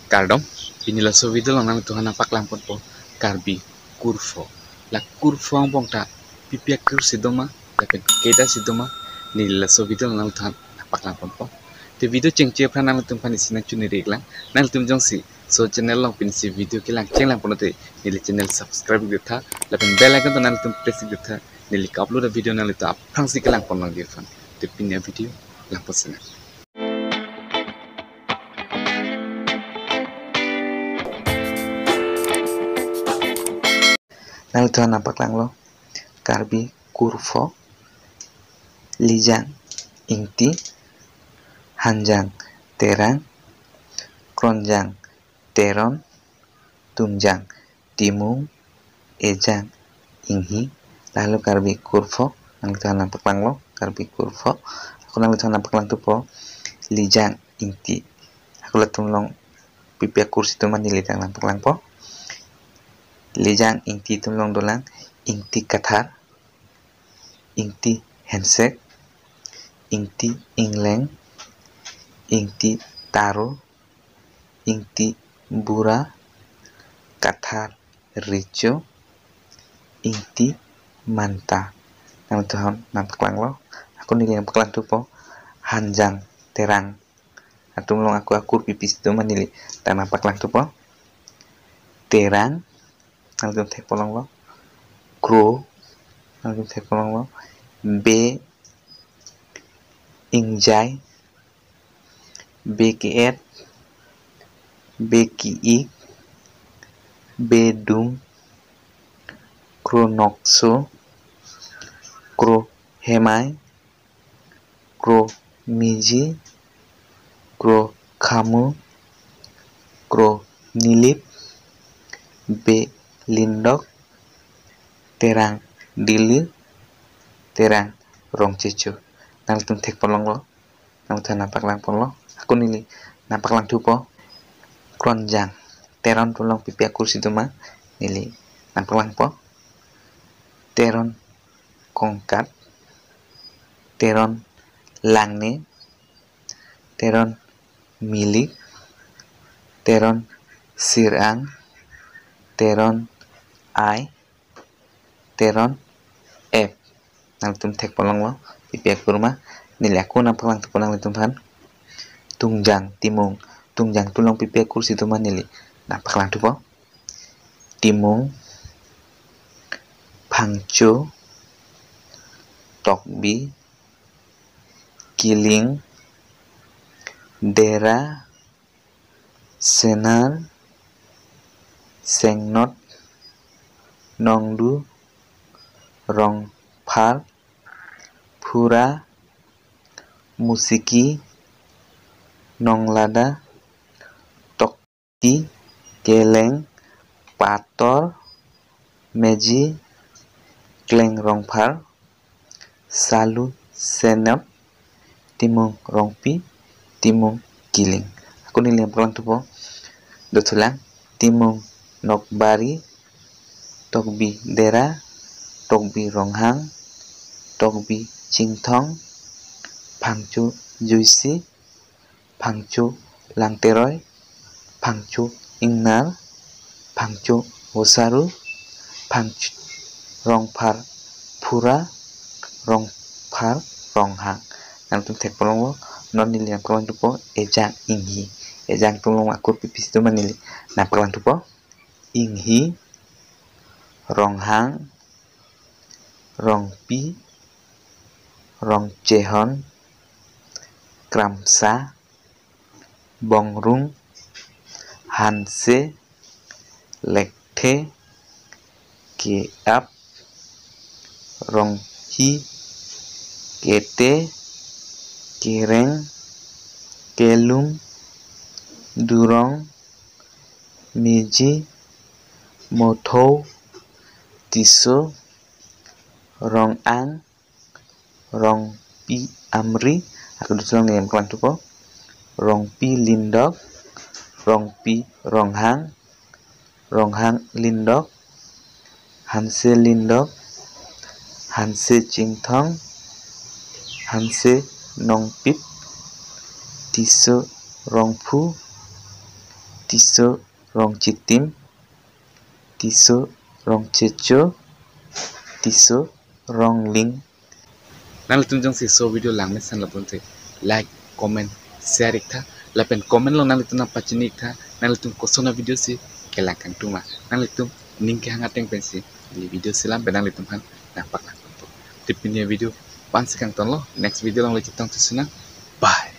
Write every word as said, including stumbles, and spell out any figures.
Kardom, pini laso video along nanglitumphan nangpaklang ponpo Karbi kurpho. La kurpho angbong ta pipi akur si doma, lapen kedam si doma, neli laso video along nanglitumphan nangpaklang ponpo. Te video chengche aphan nanglitumphan isi nangchuniri iklang, nanglitum jongsi laso channel along pinisi video kelang chenglang pulote neli channel subscribe ik tha, lapen bell icon ta nanglitum press ik tha, neli ka-upload a-video nanglitum aphrangsi kelang pon longji aphan. Te pini a-video lang pon sinang. Nanglitumphan nangpaklanglo Karbi kurpho. Lijang Ingti, Hanjang Terang, Kronjang Teron, Tungjang Timung, Ejang Inghi. Lahelo Karbi kurpho, nanglitumphan nangpaklanglo Karbi kurpho. Ako nanglitumphan nangpaklang thupo Lijang Ingti. Ako latum along pipi akur si doma neli ta nangpaklangpo. Lijang Ingti atum along dolang Ingti Kathar, Ingti Hensek, Ingti Ingleng, Ingti Taro, Ingti Bura, Kathar Recho, Ingti Manta. Nanglitumphan nangpaklanglo. Ako neli nangpaklang thupo Hanjang Terang atum along ako akur pipi si doma neli ta nangpaklang thupo. Terang, nanglitum thek pon longlo. Kro, nanglitum thek pon longlo. Be, Ingjai, Be ke-et, Be ke-ik, Bedung, Kronokso, Krohemai, Kromiji, Krokhamu, Kronilip, Belindok, Terang Dili, Terang Rongchecho. Nanglitum thek pon longlo, nanglitumphan nangpaklang ponlo. Ako neli nangpaklang thupo Kronjang Teron atum along pipi akur si doma neli nangpaklangpo. Teron Kongkat, Teron Langne, Teron Milik, Teron Sirang, Teron Ai, Teron Ep. Nanglitum thek pon longlo pipi akur ma. Neli ako nangpaklang thupo nanglitumphan Tungjang Timung. Tungjang atum along pipi akur si doma neli nangpaklang thupo. Timung, Phangcho, Tokbi, Kiling, Dera, Senar, Sengnot, Nongdu, Rongphar, Phura, Musiki, Nonglada, Tok Ti, Keleng, Pator, Meji, Kleng Rongphar, Salu Senep, Timung Rongpi, Timung Kiling. Ako neli nangpaklang thupo. Dothulang, Timung Nokbari, Tokbi Dera, Tokbi Ronghang, Tokbi Chingthong, Phangcho Juisi, Phangcho Langteroi, Phangcho Ingnar, Phangcho Vosaru, Phangcho Rongphar Phura, Rongphar Ronghang. Nanglitum thek pon longlo, non neli nangpaklang thupo Ejang Inghi. Ejang atum along akur pipi si doma neli nangpaklang thupo. Inghi, Ronghang, Rongpi, Rongchehon, Kramsa, Bongrung, Hanse, Lekthe, Keap, Ronghi, Kete, Kereng, Kelum, Durong, Meji, Mothou, Tisso, Rong-ang, Rongpi Amri, ako dothulang neli nangpaklang thupo. Rongpi Lindok, Rongpi Ronghang, Ronghang Lindok, Hanse Lindok, Hanse Chingthong, Hanse Nongpip, Tisso Rongphu, Tisso Rongchitim, Tisso Rongchecho, Tisso Rongling. Nanglitum jongsi laso video langmesen lo pulote like, comment, share iktha. Lapen comment along nanglitum nangpachini iktha, nanglitum koson a-video si kelang kangtung ma. Nanglitum ning kehang ateng pensi neli video selam pen nanglitum aphan nangpaklang kangtung. Te pini a-video la-ansi kangtonlo, next video along le chetongthu sinang. Bye.